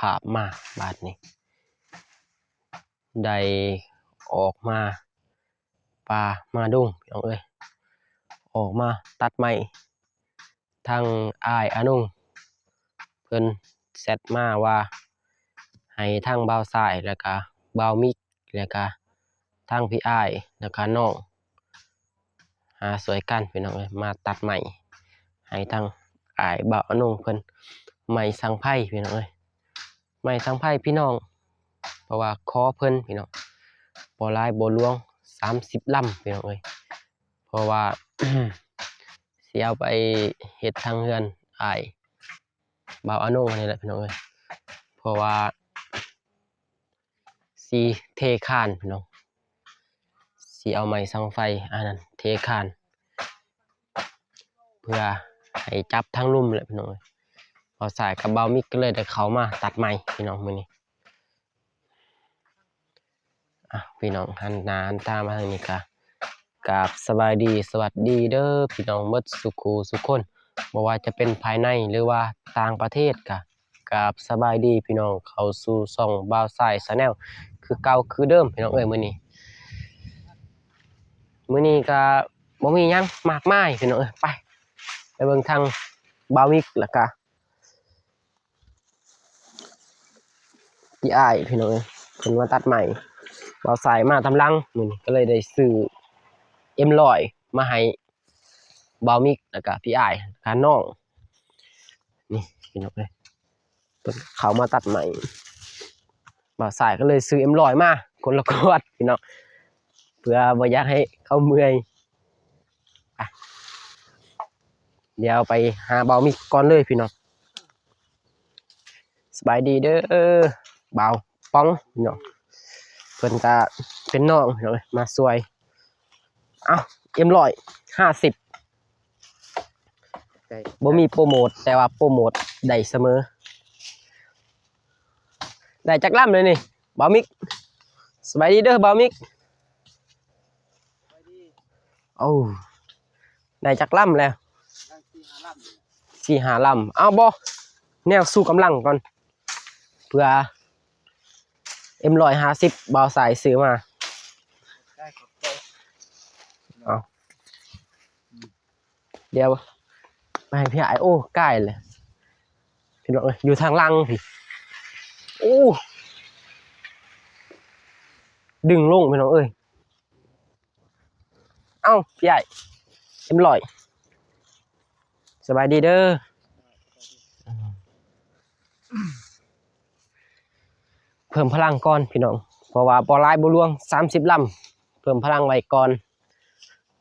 ພາບມາບາດນີ້ ໄດ້ອອກມາປ່າມາດົງ ພີ່ນ້ອງເອີຍ, ອອກມາຕັດໄມ້. ທາງອ້າຍອານົງເພິ່ນແຊັດມາວ່າ ໃຫ້ທາງບ່າວຊາຍ ແລ້ວກະບ່າວມິກ ແລ້ວກະທາງພີ່ອ້າຍ ແລ້ວກະນ້ອງ ຫາຊ່ວຍກັນ ພີ່ນ້ອງເອີຍ, ມາຕັດໄມ້ໃຫ້ທາງອ້າຍບ່າວອານົງເພິ່ນ. ໄມ້ສັງໄພ ພີ່ນ້ອງເອີຍ, ໄມ້ສັງໄພ ພີ່ນ້ອງ, ເພາະວ່າຂໍເພິ່ນ ພີ່ນ້ອງ, ບໍ່ຫຼາຍບໍ່ຫຼວງ ສາມສິບລຳ ພີ່ນ້ອງເອີຍ, ເພາະວ່າ ຊິເອົາໄປເຮັດທາງເຮືອນອ້າຍບ່າວອານົງນີ້ແຫຼະ ພີ່ນ້ອງເອີຍ, ເພາະວ່າຊິເທຄານ ພີ່ນ້ອງ, ຊິເອົາໄມ້ສັງໄຟອັນນັ້ນເທຄານ ເພື່ອໃຫ້ຈັບທາງລຸ່ມແຫຼະ ພີ່ນ້ອງເອີຍ. ບ່າວຊາຍກັບບ່າວມິກກໍເລີຍໄດ້ເຂົ້າມາຕັດໄມ້ ພີ່ນ້ອງ, ມື້ນີ້. ອ່ະ ພີ່ນ້ອງ ຫັນໜ້າຫັນຕາມາທາງນີ້ກະ ກາບສະບາຍດີ ສະຫວັດດີເດີ ພີ່ນ້ອງໝົດສູ່ຄູ່ສູ່ຄົນ, ບໍ່ວ່າຈະເປັນພາຍໃນ ຫຼືວ່າຕ່າງປະເທດ ກະ ກາບສະບາຍດີ ພີ່ນ້ອງ ເຂົ້າສູ່ຊ່ອງບ່າວຊາຍ Channel ຄືເກົ່າຄືເດີມ ພີ່ນ້ອງເອີຍ. ມື້ນີ້ ມື້ນີ້ກະບໍ່ມີຫຍັງມາກມາຍ ພີ່ນ້ອງເອີຍ, ໄປ ໄປເບິ່ງທາງບ່າວມິກ ແລ້ວກະ ພີ່ອ້າຍ ພີ່ນ້ອງເອີຍ, ເພິ່ນມາຕັດໄມ້, ບ່າວຊາຍມາຕາມຫຼັງ. ມື້ນີ້ກໍເລີຍໄດ້ຊື້ເອັມຮ້ອຍມາໃຫ້ບ່າວມິກ ແລ້ວກະພີ່ອ້າຍ ແລ້ວກະນ້ອງ. ນີ້ ພີ່ນ້ອງເອີຍ, ເພິ່ນເຂົ້າມາຕັດໄມ້, ບ່າວຊາຍກໍເລີຍຊື້ເອັມຮ້ອຍມາຄົນລະຂວດ ພີ່ນ້ອງ, ເພື່ອບໍ່ຢາກໃຫ້ເຂົາເມື່ອຍ. ໄປ ດຽວໄປຫາບ່າວມິກກ່ອນເລີຍ ພີ່ນ້ອງ. ສະບາຍດີເດີ ບ່າວປອງ ພີ່ນ້ອງ, ເພິ່ນກະເປັນນ້ອງ ພີ່ນ້ອງເອີຍ ມາຊ່ວຍ. ເອົ້າ ເອັມຮ້ອຍຫ້າສິບ ບໍ່ມີໂປຣໂມດ ແຕ່ວ່າໂປຣໂມດໄດ້ສະເໝີ. ໄດ້ຈັກລຳແລ້ວນີ້ ບ່າວມິກ? ສະບາຍດີເດີ ບ່າວມິກ. ໂອ້ ໄດ້ຈັກລຳແລ້ວ? ສີ່ຫ້າລຳ. ເອົາບໍ່ ແນວຊູກຳລັງກ່ອນ ເພື່ອເອັມຮ້ອຍຫ້າສິບ ບ່າວຊາຍຊື້ມາ. ເອົາ ດຽວໄປໃຫ້ພີ່ອ້າຍ. ໂອ້ ກາຍເລີຍ ພີ່ນ້ອງເອີຍ, ຢູ່ທາງຫຼັງພີ້. ໂອ້ ດຶງລົງ ພີ່ນ້ອງເອີຍ. ເອົ້າ ພີ່ອ້າຍ ເອັມຮ້ອຍ ສະບາຍດີເດີ. ເພີ່ມພະລັງກ່ອນ ພີ່ນ້ອງ, ເພາະວ່າບໍ່ຫຼາຍບໍ່ຫຼວງ ສາມສິບລຳ, ເພີ່ມພະລັງໄວ້ກ່ອນ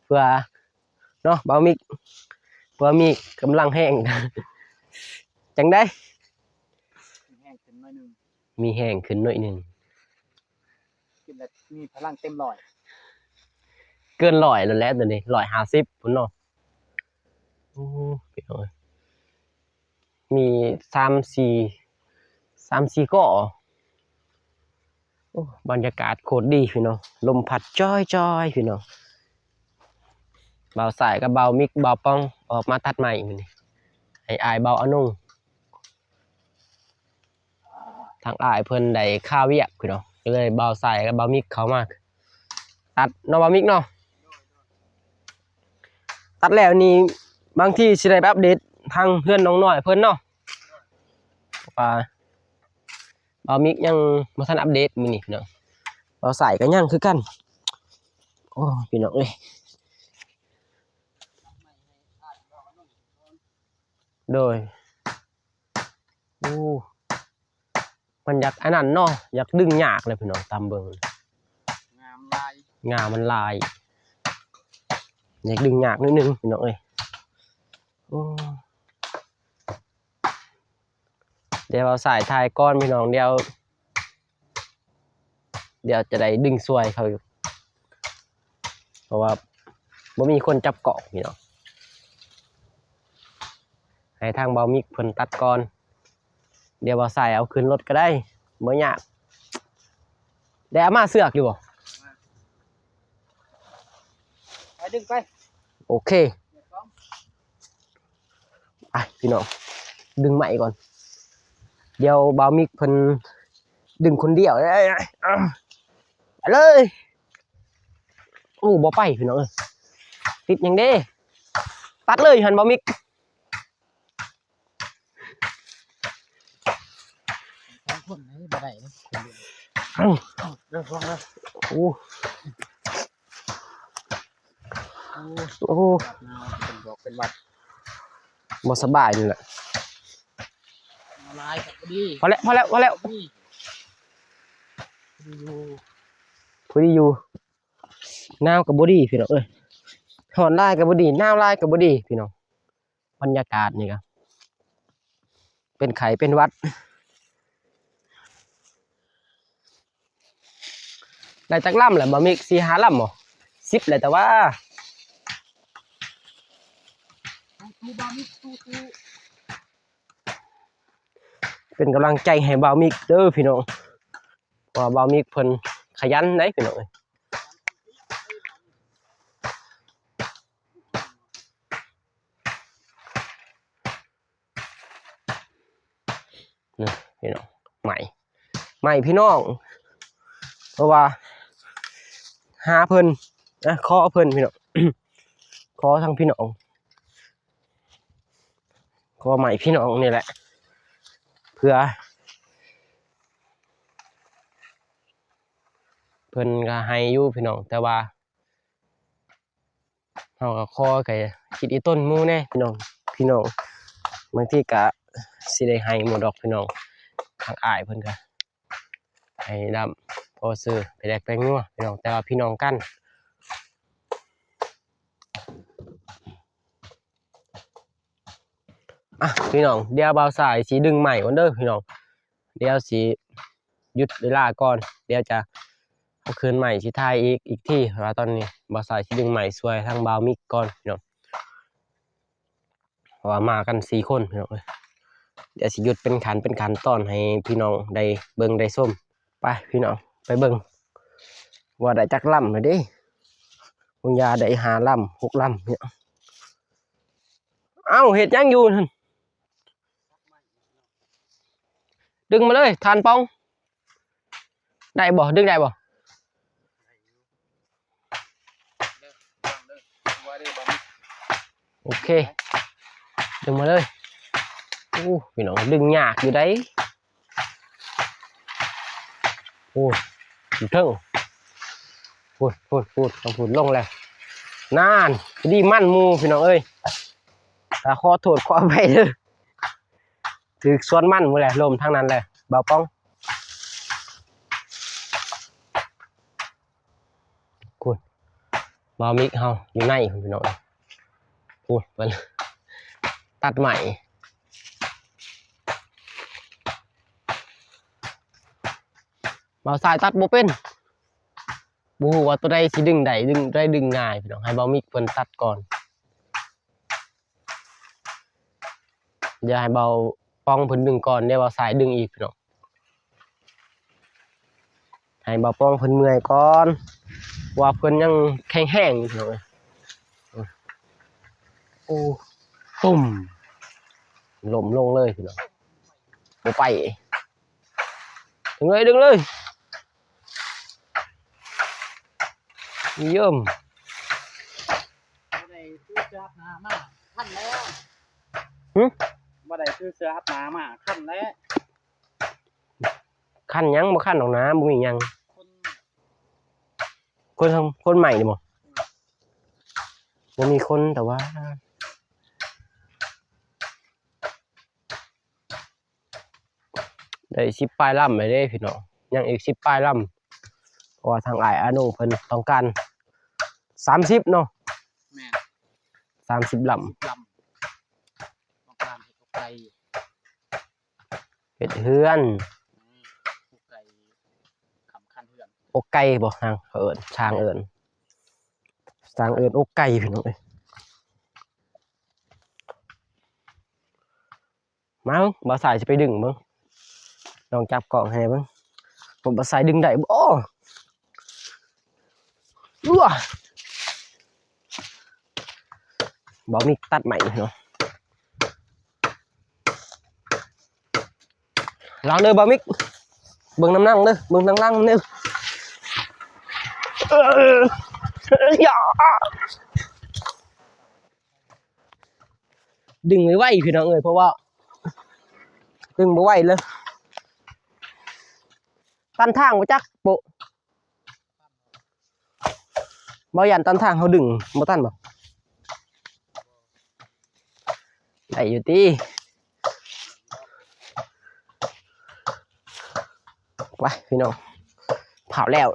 ເພື່ອ ເນາະ ບ່າວມິກ, ເພື່ອມີກຳລັງແຮງ. ຈັ່ງໃດ? ມີແຮງຂຶ້ນໜ້ອຍໜຶ່ງ ມີແຮງຂຶ້ນໜ້ອຍໜຶ່ງ. ກິນແລ້ວມີພະລັງເຕັມຮ້ອຍ ເກີນຮ້ອຍແລ້ວແຫຼະ ໂຕນີ້ ຮ້ອຍຫ້າສິບພຸ້ນເນາະ. ໂອ້ ພີ່ນ້ອງເອີຍ ມີສາມສີ່ ສາມສີ່ກໍ. ໂອ້ ບັນຍາກາດໂຄດດີ ພີ່ນ້ອງ, ລົມພັດຈອຍໆ ພີ່ນ້ອງ. ບ່າວຊາຍກັບບ່າວມິກ ບ່າວປອງ ອອກມາຕັດໄມ້ມື້ນີ້ ໃຫ້ອ້າຍບ່າວອານົງ. ທາງອ້າຍເພິ່ນໄດ້ຄາວຽກ ພີ່ນ້ອງ, ກໍເລີຍບ່າວຊາຍກັບບ່າວມິກເຂົ້າມາຕັດເນາະ ບ່າວມິກເນາະ. ຕັດແລ້ວນີ້ ບາງທີຊິໄດ້ໄປອັບເດດທາງເຮືອນນ້ອງນ້ອຍເພິ່ນເນາະ, ເພາະວ່າບ່າວມິກຍັງບໍ່ທັນອັບເດດມື້ນີ້ ພີ່ນ້ອງ, ບ່າວຊາຍກໍຍັງຄືກັນ. ໂອ້ ພີ່ນ້ອງເອີຍ ໂດຍ. ໂອ້ ມັນຢາກອັນນັ້ນເນາະ, ຢາກດຶງຍາກເລີຍ ພີ່ນ້ອງ, ຕາມເບິ່ງ ງາມັນຫຼາຍ ງາມັນຫຼາຍ, ຢາກດຶງຍາກໜ້ອຍໜຶ່ງ ພີ່ນ້ອງເອີຍ. ໂອ້ ດຽວເອົາສາຍຖ່າຍກ່ອນ ພີ່ນ້ອງ, ດຽວ ດຽວຈະໄດ້ດຶງຊ່ວຍເຂົາຢູ່ ເພາະວ່າບໍ່ມີຄົນຈັບກ້ອງ ພີ່ນ້ອງ, ໃຫ້ທາງບ່າວມິກເພິ່ນຕັດກ່ອນ. ດຽວບ່າວຊາຍເອົາຂຶ້ນລົດກໍໄດ້ ບໍ່ຍາກ. ໄດ້ເອົາມາເຊືອກຢູ່ບໍ່? ໄປດຶງໄປ. ໂອເຄ ໄປ ພີ່ນ້ອງ, ດຶງໄມ້ກ່ອນ. ດຽວບ່າວມິກເພິ່ນດຶງຄົນດຽວ ໄປເລີຍ. ໂອ້ ບໍ່ໄປພີ່ນ້ອງເອີຍ ຕິດຫຍັງເດ້ ຕັດເລີຍຫັ້ນບ່າວມິກ. ສອງຄົນນີ້ບໍ່ໄດ້ເດ້ ເອົາ ເດີ ລອງເດີ ໂອ້ ໂອ້ ເປັນບອກເປັນຫວັດ ບໍ່ສະບາຍນີ້ແຫຼະ ເອົາຫຼາຍກໍບໍ່ດີ ພໍແລ້ວ ພໍແລ້ວ ພໍແລ້ວ ພໍດີຢູ່ ພໍດີຢູ່ ໜາວກໍບໍ່ດີພີ່ນ້ອງເອີຍ ຮ້ອນຫຼາຍກໍບໍ່ດີ ໜາວຫຼາຍກໍບໍ່ດີພີ່ນ້ອງ. ບັນຍາກາດນີ້ກໍເປັນໄຂ້ເປັນຫວັດ. ໄດ້ຈັກລຳແລ້ວບ່າວມິກ ສີ່ຫ້າລຳບໍ່ ສິບແລ້ວແຕ່ວ່າ. ເປັນກຳລັງໃຈໃຫ້ບ່າວມິກເດີພີ່ນ້ອງ ເພາະວ່າບ່າວມິກເພິ່ນຂະຫຍັນເດ້ພີ່ນ້ອງເອີຍ. ນີ້ພີ່ນ້ອງ ໃໝ່ ໃໝ່ພີ່ນ້ອງ ເພາະວ່າຫາເພິ່ນ ເອີ ຂໍເພິ່ນພີ່ນ້ອງ ຂໍທາງພີ່ນ້ອງ ຂໍໃໝ່ພີ່ນ້ອງນີ້ແຫຼະ ເພື່ອ ເພິ່ນກໍໃຫ້ຢູ່ພີ່ນ້ອງ ແຕ່ວ່າ ເຮົາກໍຂໍກໍຄິດອີ່ຕົນໝູ່ແດ່ພີ່ນ້ອງ ພີ່ນ້ອງ ບາງທີກໍຊິໄດ້ໃຫ້ໝູ່ດອກພີ່ນ້ອງ ທາງອ້າຍເພິ່ນກໍໃຫ້ດຳພໍຊື້ໄປແດກແປງນົວພີ່ນ້ອງ ແຕ່ວ່າພີ່ນ້ອງກັນ. ອ່ະ ພີ່ນ້ອງ ດຽວບ່າວຊາຍຊິດຶງໃໝ່ກ່ອນເດີພີ່ນ້ອງ ດຽວຊິຢຸດເວລາກ່ອນ ດຽວຈະເອົາຄືນໃໝ່ ຊິຖ່າຍອີກ ອີກທີ ເພາະວ່າຕອນນີ້ບ່າວຊາຍຊິດຶງໃໝ່ຊ່ວຍທາງບ່າວມິກກ່ອນພີ່ນ້ອງ ເພາະວ່າມາກັນສີ່ຄົນພີ່ນ້ອງເອີຍ ດຽວຊິຢຸດເປັນຂັ້ນເປັນຂັ້ນຕອນໃຫ້ພີ່ນ້ອງໄດ້ເບິ່ງໄດ້ຊົມ. ໄປພີ່ນ້ອງ ໄປເບິ່ງວ່າໄດ້ຈັກລຳແລ້ວເດ້ ບາງຢ່າໄດ້ຫ້າລຳ ຫົກລຳນີ້. ເອົ້າ ເຮັດຫຍັງຢູ່ຫັ້ນ? ດຶງມາເລີຍ ທ່ານປອງ ໄດ້ບໍ່? ດຶງໄດ້ບໍ່? ໂອເຄ ດຶງມາເລີຍ. ໂອ້ ພີ່ນ້ອງ ດຶງຍາກຢູ່ໃດ໋. ໂອ້ ຢູ່ເທິງ ພຸ້ນ ພຸ້ນ ພຸ້ນ ທາງພຸ້ນລົງແລ້ວ. ນານ ພໍດີມັນໝູ່ພີ່ນ້ອງເອີຍ ກໍຂໍໂທດຂໍອະໄພເດີ ຖືກສວນມັນໝູ່ແຫຼະ ລົມທາງນັ້ນແຫຼະ ບ່າວປອງ. ພຸ້ນ ບ່າວມິກເຮົາຢູ່ໃນພຸ້ນພີ່ນ້ອງ ພຸ້ນ ເພິ່ນຕັດໄມ້. ບ່າວຊາຍຕັດບໍ່ເປັນ ບໍ່ຮູ້ວ່າຕົວໃດຊິດຶງໄດ້ ດຶງ ຕົວໃດດຶງງ່າຍພີ່ນ້ອງ ໃຫ້ບ່າວມິກເພິ່ນຕັດກ່ອນ. ດຽວໃຫ້ບ່າວປອງເພິ່ນດຶງກ່ອນ ດຽວບ່າວຊາຍດຶງອີກພີ່ນ້ອງ. ໃຫ້ບ່າວປອງເພິ່ນເມື່ອຍກ່ອນ ວ່າເພິ່ນຍັງແຂງແຮງຢູ່ພີ່ນ້ອງເອີຍ. ໂອ້ ຕຸ້ມ ລົ້ມລົງເລີຍພີ່ນ້ອງ ບໍ່ໄປ. ດຶງເລີຍ ດຶງເລີຍ ຢ້ຽມ. ບໍ່ໄດ້ຊື້ເສື້ອອັດໜາມາ ຄັນແລ້ວ. ຫຶ? ບໍ່ໄດ້ຊື້ເສື້ອອັດໜາມາ ຄັນແລ້ວ. ຄັນຫຍັງ? ບໍ່ຄັນດອກນາ ບໍ່ມີຫຍັງ. ຄົນ ຄົນ ຄົນໃໝ່ນີ້ບໍ່? ບໍ່ມີຄົນ ແຕ່ວ່າ ໄດ້ສິບປາຍລຳແລ້ວເດ້ພີ່ນ້ອງ ຍັງອີກສິບປາຍລຳ ເພາະວ່າທາງອ້າຍອາໂນເພິ່ນຕ້ອງການສາມສິບເນາະ. ແມ່ນ ສາມສິບລຳ ລຳ ຕ້ອງການເຮັດອົກໄກ່ ເຮັດເຮືອນ ອືມ ອົກໄກ່ ຄຳຄັນເຮືອນ ອົກໄກ່ບໍ່ ທາງເຂົາເອີ້ນ ຊ່າງເອີ້ນ ຊ່າງເອີ້ນອົກໄກ່ພີ່ນ້ອງເອີຍ. ມາເບິ່ງ ບ່າວຊາຍຊິໄປດຶງເບິ່ງ ລອງຈັບກ້ອງໃຫ້ເບິ່ງ ວ່າບ່າວຊາຍດຶງໄດ້ບໍ່. ເອີ ບ່າວມິກຕັດໃໝ່ເນາະ. ລອງເດີບ່າວມິກ ເບິ່ງນຳຫຼັງເດີ ເບິ່ງທາງຫຼັງນຳເດີ ເອີ ຢ່າ ດຶງໄວໆ ພີ່ນ້ອງເອີຍ ເພາະວ່າດຶງບໍ່ໄຫວເລີຍ ຕັນທາງບໍ່ຈັກໂປະ ບໍ່ ຢ້ານຕັນທາງ ເຮົາດຶງບໍ່ທັນບໍ່ ໄດ້ຢູ່ຕິ ໄປພີ່ນ້ອງ ພ້າວແລ້ວ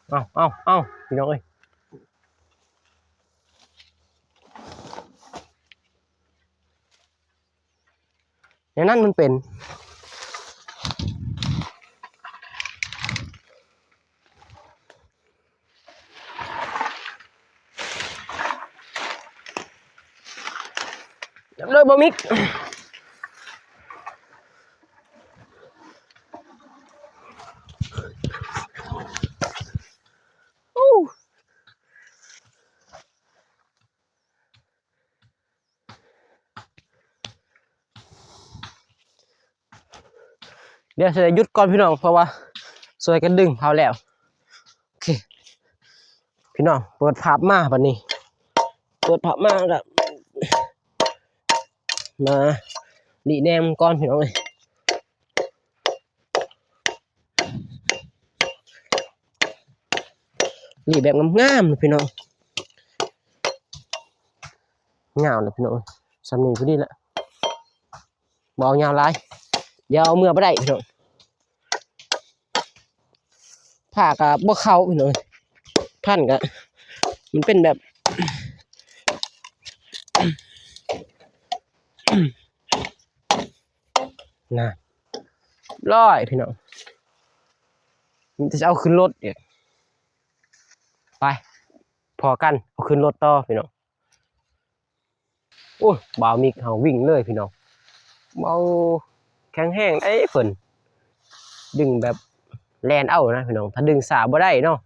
ເອົາ ເອົາ ເອົາ ພີ່ນ້ອງເອີຍ ແນວນັ້ນມັນເປັນ ເດີບ່າວມິກ ໂອ້ ດຽວຊິໄດ້ຢຸດກ່ອນພີ່ນ້ອງ ເພາະວ່າຊ່ວຍກັນດຶງເຂົ້າແລ້ວ ໂອເຄ ພີ່ນ້ອງ ເປີດພາບມາບັດນີ້ ເປີດພາບມາແລ້ວ ມາລີ້ແນມກ່ອນພີ່ນ້ອງເອີຍ ນີ້ແບບງາມໆ ເນາະພີ່ນ້ອງ ຍາວເນາະພີ່ນ້ອງ ສ່ຳນີ້ພໍດີແຫຼະ ບໍ່ເອົາຍາວຫຼາຍ ດຽວເອົາເມືອບໍ່ໄດ້ພີ່ນ້ອງ ຜ້າກະບໍ່ເຂົ້າພີ່ນ້ອງ ພັນກະ ມັນເປັນແບບ ນະ ຮຽບຮ້ອຍພີ່ນ້ອງ ມີແຕ່ຊິເອົາຂຶ້ນລົດອີກ ໄປ ພໍ້ກັນ ເອົາຂຶ້ນລົດຕໍ່ພີ່ນ້ອງ ໂອ້ຍ ບ່າວມິກເຮົາວິ່ງເລີຍພີ່ນ້ອງ ເບົາ ແຂງແຮງເດ້ເພິ່ນ ດຶງແບບແລ່ນເອົານະພີ່ນ້ອງ ຖ້າດຶງຊ້າບໍ່ໄດ້ເນາະ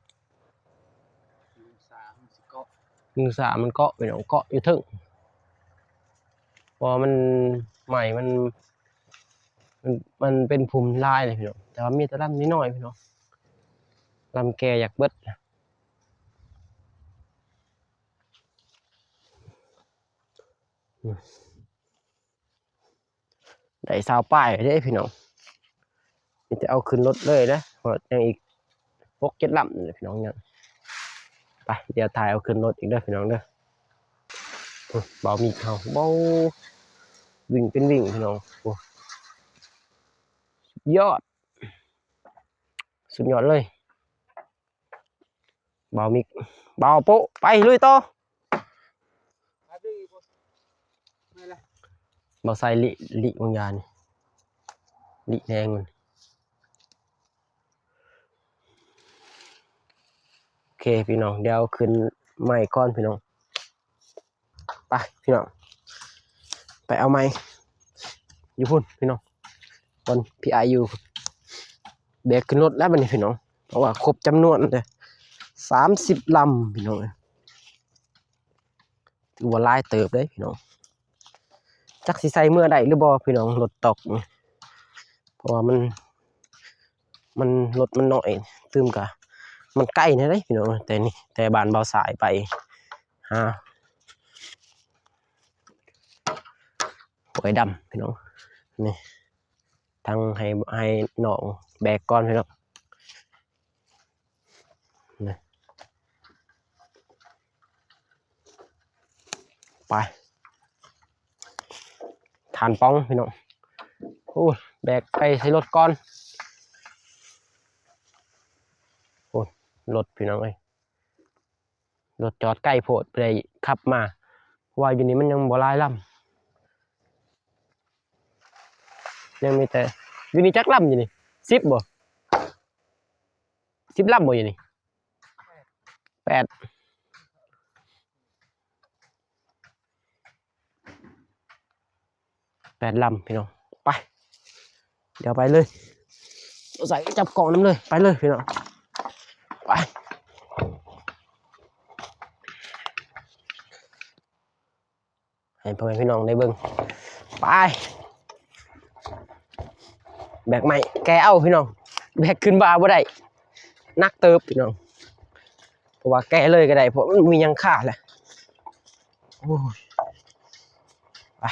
ດຶງຊ້າມັນເກາະ ດຶງຊ້າມັນເກາະພີ່ນ້ອງ ເກາະຢູ່ເທິງ ເພາະວ່າມັນ ໄມ້ມັນ ມັນ ມັນເປັນພຸ່ມຫຼາຍເລີຍພີ່ນ້ອງ ແຕ່ວ່າມີແຕ່ລຳນ້ອຍໆ ພີ່ນ້ອງ ລຳແກ່ຢາກເບິດ ໄດ້ຊາວປາຍເດ້ພີ່ນ້ອງ ມີແຕ່ເອົາຂຶ້ນລົດເລີຍເດ້ ເພາະຍັງອີກຫົກເຈັດລຳນີ້ແຫຼະພີ່ນ້ອງ ຍັງ ໄປ ດຽວຖ່າຍເອົາຂຶ້ນລົດອີກເດີພີ່ນ້ອງເດີ ໂອ້ ບ່າວມິກເຮົາ ເບົາ ວິ່ງເປັນວິ່ງພີ່ນ້ອງ ໂອ້ ສຸດຍອດ ສຸດຍອດເລີຍ ບ່າວມິກ ບ່າວໂປະ ໄປລຸຍຕໍ່ ບ່າວໄຊລິ ລິວາງຢານີ້ ລິແນງມັນ ໂອເຄພີ່ນ້ອງ ດຽວຂຶ້ນໃໝ່ກ່ອນພີ່ນ້ອງ ໄປພີ່ນ້ອງ ໄປເອົາໃໝ່ ຢູ່ພຸ້ນພີ່ນ້ອງ ບ່ອນພີ່ອ້າຍຢູ່ ແບກຂຶ້ນລົດແລ້ວບັດນີ້ພີ່ນ້ອງ ເພາະວ່າຄົບຈຳນວນເດ້ ສາມສິບລຳພີ່ນ້ອງ ຖືວ່າຫຼາຍເຕີບເດ້ພີ່ນ້ອງ ຈັກຊິໃສ່ເມືອໄດ້ຫຼືບໍ່ພີ່ນ້ອງ ລົດຕອກນີ້ ເພາະວ່າມັນ ມັນ ລົດມັນນ້ອຍ ຕື່ມກະ ມັນໄກແດ່ເດ້ພີ່ນ້ອງ ແຕ່ນີ້ ແຕ່ບ້ານບ່າວສາຍໄປ ຫາຫ້ວຍດຳພີ່ນ້ອງ ນີ້ ທັງໃຫ້ ໃຫ້ນ້ອງແບກກ່ອນພີ່ນ້ອງ ນີ້ ໄປ ຖ່ານປ່ອງພີ່ນ້ອງ ໂອ້ ແບກໄປໃສ່ລົດກ່ອນ ໂອ້ ລົດພີ່ນ້ອງເອີຍ ລົດຈອດໄກໂພດ ຜູ້ໃດຂັບມາ ເພາະວ່າຢູ່ນີ້ມັນຍັງບໍ່ຫຼາຍລຳ ຍັງມີແຕ່ ຢູ່ນີ້ຈັກລຳຢູ່ນີ້ ສິບບໍ່ ສິບລຳບໍ່ຢູ່ນີ້ ແປດ ແປດລຳພີ່ນ້ອງ ໄປ ດຽວໄປເລີຍ ໃສ່ຈັບກ້ອງນຳເລີຍ ໄປເລີຍພີ່ນ້ອງ ໄປ ໃຫ້ພໍ່ແມ່ພີ່ນ້ອງໄດ້ເບິ່ງ ໄປ ແບກໄມ້ແກ່ເອົາພີ່ນ້ອງ ແບກຂຶ້ນບ່າບໍ່ໄດ້ ໜັກເຕີບພີ່ນ້ອງ ເພາະວ່າແກ່ເລີຍກໍໄດ້ ເພາະມັນບໍ່ມີຫຍັງຄາແຫຼະ ໂອ້ຍ ໄປ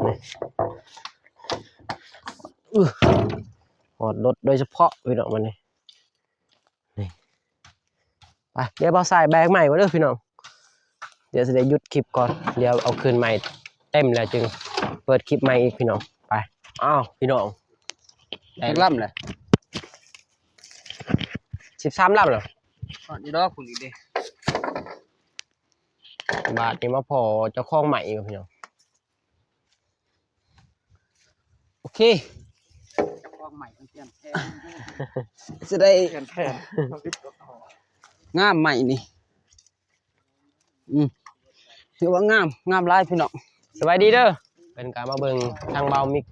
ນີ້ ອື ຮອດລົດໂດຍສະເພາະພີ່ນ້ອງ ບັດນີ້ ນີ້ ໄປ ດຽວບ່າວຊາຍແບກໄມ້ກ່ອນເດີພີ່ນ້ອງ ດຽວຊິໄດ້ຢຸດຄລິບກ່ອນ ດຽວເອົາຄືນໃໝ່ເຕັມແລ້ວຈຶ່ງເປີດຄລິບໃໝ່ອີກພີ່ນ້ອງ ໄປ ອ້າວ ພີ່ນ້ອງ ຈັກລຳແຫຼະ ສິບສາມລຳແລ້ວ ຮອດຢູ່ດອກພຸ້ນອີກເດ້ ບາດນີ້ມາພໍ້ເຈົ້າຂອງໃໝ່ອີກພີ່ນ້ອງ ໂອເຄ ເຈົ້າຂອງໃໝ່ເພິ່ນປ່ຽນແປງ ຊິໄດ້ປ່ຽນແປງ ງາມໃໝ່ນີ້ ອືມ ຖືວ່າງາມ ງາມຫຼາຍພີ່ນ້ອງ ສະບາຍດີເດີ ເພິ່ນກໍມາເບິ່ງທາງບ່າວມິກ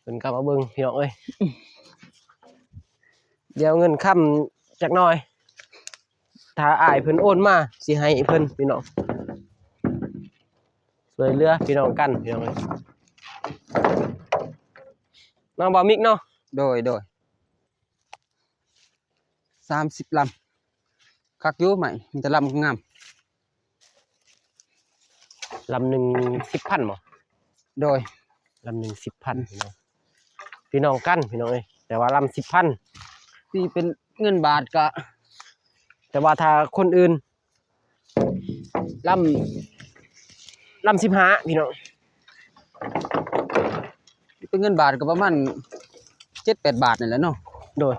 ເພິ່ນກໍມາເບິ່ງພີ່ນ້ອງເອີຍ ດຽວເງິນຄຳຈັກໜ່ອຍ ຖ້າອ້າຍເພິ່ນໂອນມາ ຊິໃຫ້ເພິ່ນພີ່ນ້ອງ ຊ່ວຍເຫຼືອພີ່ນ້ອງກັນພີ່ນ້ອງເອີຍ ເນາະບ່າວມິກເນາະ ໂດຍ ໂດຍ ສາມສິບລຳ ຄັກຢູ່ໄມ້ ມີແຕ່ລຳງາມ ລຳໜຶ່ງສິບພັນບໍ? ໂດຍ ລຳໜຶ່ງສິບພັນພີ່ນ້ອງ ພີ່ນ້ອງກັນພີ່ນ້ອງເອີຍ ແຕ່ວ່າລຳສິບພັນ ຕີເປັນເງິນບາດກະ ແຕ່ວ່າຖ້າຄົນອື່ນ ລຳ ລຳສິບຫ້າພີ່ນ້ອງ ເປັນເງິນບາດກໍປະມານເຈັດແປດບາດນີ້ແຫຼະເນາະ ໂດຍ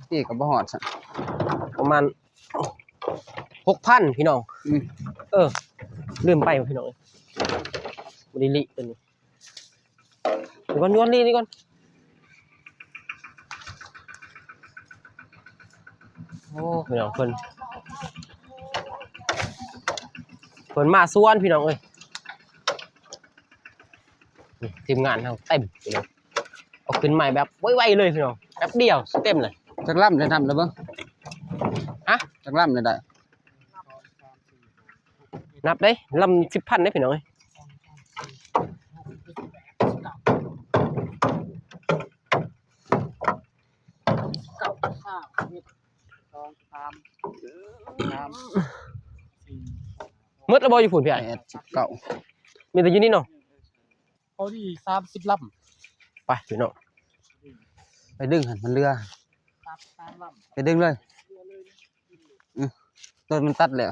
ເອີ ກໍບໍ່ຮອດຊ້ຳ ປະມານຫົກພັນພີ່ນ້ອງ ອືມ ເອີ ລືມໄປພີ່ນ້ອງເອີຍ ບໍ່ໄດ້ລິຕົວນີ້ ນີ້ກ່ອນ ນີ້ກ່ອນ ນີ້ ນີ້ກ່ອນ ໂອ້ ພີ່ນ້ອງ ເພິ່ນ ເພິ່ນມາສວນພີ່ນ້ອງເອີຍ ນີ້ ທີມງານເຮົາເຕັມພີ່ນ້ອງ ເອົາຂຶ້ນໃໝ່ແບບໄວໆເລີຍພີ່ນ້ອງ ແປັບດຽວຊິເຕັມເລີຍ ຈັກລຳໄດ້ນັບແລ້ວເບິ່ງ ຮະ ຈັກລຳໄດ້ ນັບເດ້ ລຳສິບພັນເດ້ພີ່ນ້ອງເອີຍ ເກົ້າ ຫ້າ ຫົກ ສອງ ສາມ ສາມ ສີ່ ໝົດແລ້ວບໍ່ຢູ່ພຸ້ນພີ່ອ້າຍ ແປດ ສິບ ເກົ້າ ມີແຕ່ຢູ່ນີ້ເນາະ ພໍດີສາມສິບລຳ ໄປພີ່ນ້ອງ ໄປດຶງຫັ້ນມັນເຫຼືອ ສາມສິບສາມລຳ ໄປດຶງເລີຍ ອື ຕົ້ນມັນຕັດແລ້ວ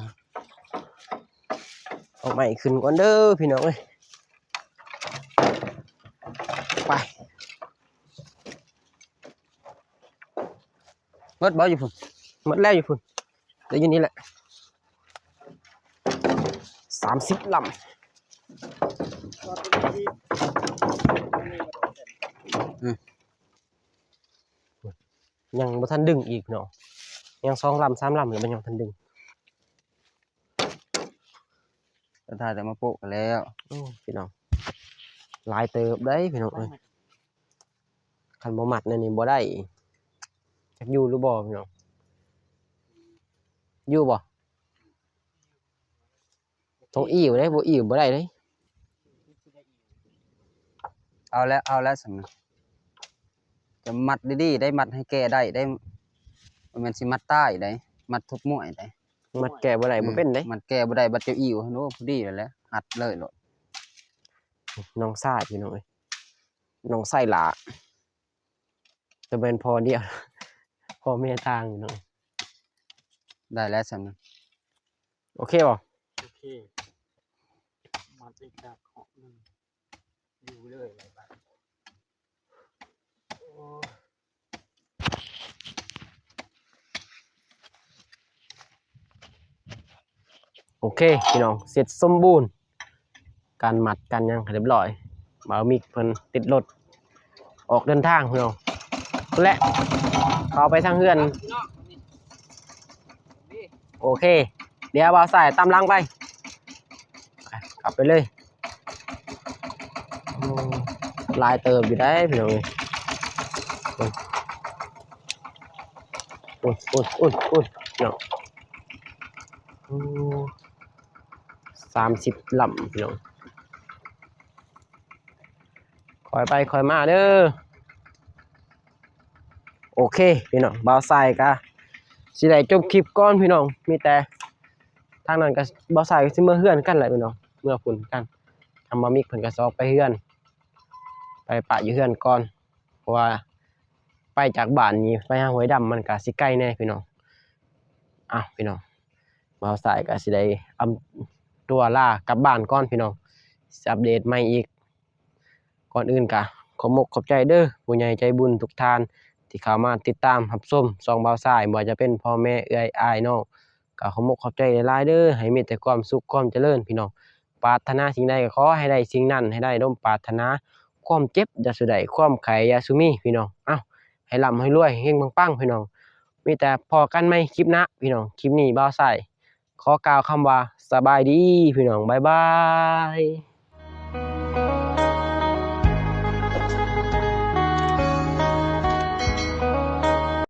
ເອົາໄມ້ຂຶ້ນກ່ອນເດີພີ່ນ້ອງເອີຍ ໄປ ໝົດບໍ່ຢູ່ພຸ້ນ ໝົດແລ້ວຢູ່ພຸ້ນ ແຕ່ຢູ່ນີ້ແຫຼະ ສາມສິບລຳ ອື ຍັງບໍ່ທັນດຶງອີກເນາະ ຍັງສອງລຳສາມລຳແລ້ວມັນຍັງບໍ່ທັນດຶງ ກໍຖ້າແຕ່ມາໂປະກໍແລ້ວ ໂອ້ ພີ່ນ້ອງ ຫຼາຍເຕີບເດ້ພີ່ນ້ອງເອີຍ ຄັນບໍ່ມັດແນວນີ້ບໍ່ໄດ້ ຈັກຢູ່ຫຼືບໍ່ພີ່ນ້ອງ ຢູ່ບໍ່? ຕ້ອງອີ່ວເດ້ ບໍ່ອີ່ວບໍ່ໄດ້ເດ້ ເອົາແລ້ວ ເອົາແລ້ວຊັ້ນນະ ຈະມັດດີໆໄດ້ ມັດໃຫ້ແກ່ໄດ້ໄດ້ ບໍ່ແມ່ນຊິມັດຕາຍໄດ້ ມັດທຸບມ້ວຍໄດ້ ມັດແກ່ບໍ່ໄດ້ ອືມ ບໍ່ເປັນເດ້ ມັດແກ່ບໍ່ໄດ້ ບັດເຈົ້າອີ່ວຫັ້ນ ໂອ້ ພໍດີແລ້ວແຫຼະ ຮັດເລີຍໂລດ ນ້ອງຊາຍພີ່ນ້ອງເອີຍ ນ້ອງຊາຍຫຼ້າ ຈະແມ່ນພໍ່ດຽວ ພໍ່ແມ່ຕ່າງພີ່ນ້ອງ ໄດ້ແລ້ວຊັ້ນນະ ໂອເຄບໍ່? ໂອເຄ ມັດອີກດາກເຄາະໜຶ່ງ ຢູ່ເລີຍ ໂອ້ ໂອເຄພີ່ນ້ອງ ເສັດສົມບູນ ການມັດການຫຍັງໃຫ້ຮຽບຮ້ອຍ ບ່າວມິກເພິ່ນຕິດລົດ ອອກເດີນທາງພີ່ນ້ອງ ແລະ ເຂົ້າໄປທາງເຮືອນ ໂອເຄ ດຽວບ່າວຊາຍຕາມຫຼັງໄປ ໄປ ປັບໄປເລີຍ. ໂອ້ ຫຼາຍເຕີບຢູ່ໄດ໋ພີ່ນ້ອງເອີຍ. ໂອ້ຍ ໂອ້ຍ ໂອ້ຍ ໂອ້ຍ ເນາະ. ໂອ້ ສາມສິບລຳພີ່ນ້ອງ. ຄ່ອຍໄປຄ່ອຍມາເດີ. ໂອເຄພີ່ນ້ອງ, ບ່າວຊາຍກະຊິໄດ້ຈົບຄລິບກ່ອນພີ່ນ້ອງ. ມີແຕ່ທາງນັ້ນກະ ບ່າວຊາຍກະຊິເມືອເຮືອນກັນແຫຼະພີ່ນ້ອງ, ເມືອພຸ້ນກັນ. ທາງບ່າວມິກເພິ່ນກະຊິອອກໄປເຮືອນ ໄປປະຢູ່ເຮືອນກ່ອນ ເພາະວ່າໄປຈາກບ້ານນີ້ໄປຫາຫ້ວຍດຳມັນກະຊິໄກແດ່ພີ່ນ້ອງ. ອ້າວ ພີ່ນ້ອງ, ບ່າວຊາຍກະຊິໄດ້ອຳຕົວລາກັບບ້ານກ່ອນພີ່ນ້ອງ, ຊິອັບເດດໃໝ່ອີກ. ກ່ອນອື່ນກະຂອບອົກຂອບໃຈເດີ ຜູ້ໃຫຍ່ໃຈບຸນທຸກທ່ານທີ່ເຂົ້າມາຕິດຕາມຮັບຊົມຊ່ອງບ່າວຊາຍ, ບໍ່ວ່າຈະເປັນພໍ່ແມ່ເອື້ອຍອ້າຍນ້ອງ ກະຂອບອົກຂອບໃຈຫຼາຍໆເດີ. ໃຫ້ມີແຕ່ຄວາມສຸກຄວາມຈະເລີນພີ່ນ້ອງ, ປາດຖະໜາສິ່ງໃດກໍຂໍໃຫ້ໄດ້ສິ່ງນັ້ນ, ໃຫ້ໄດ້ສົມປາດຖະໜາ, ຄວາມເຈັບຢ່າສູ່ໄດ້, ຄວາມໄຂ້ຢ່າສູ່ມີພີ່ນ້ອງ. ເອົ້າ ໃຫ້ລ່ຳໃຫ້ລວຍ ເຮັງປັງໆພີ່ນ້ອງ. ມີແຕ່ພໍ້ກັນໃໝ່ຄລິບໜ້າພີ່ນ້ອງ. ຄລິບນີ້ບ່າວຊາຍຂໍກ່າວຄຳວ່າສະບາຍດີພີ່ນ້ອງ, ບາຍບາຍ.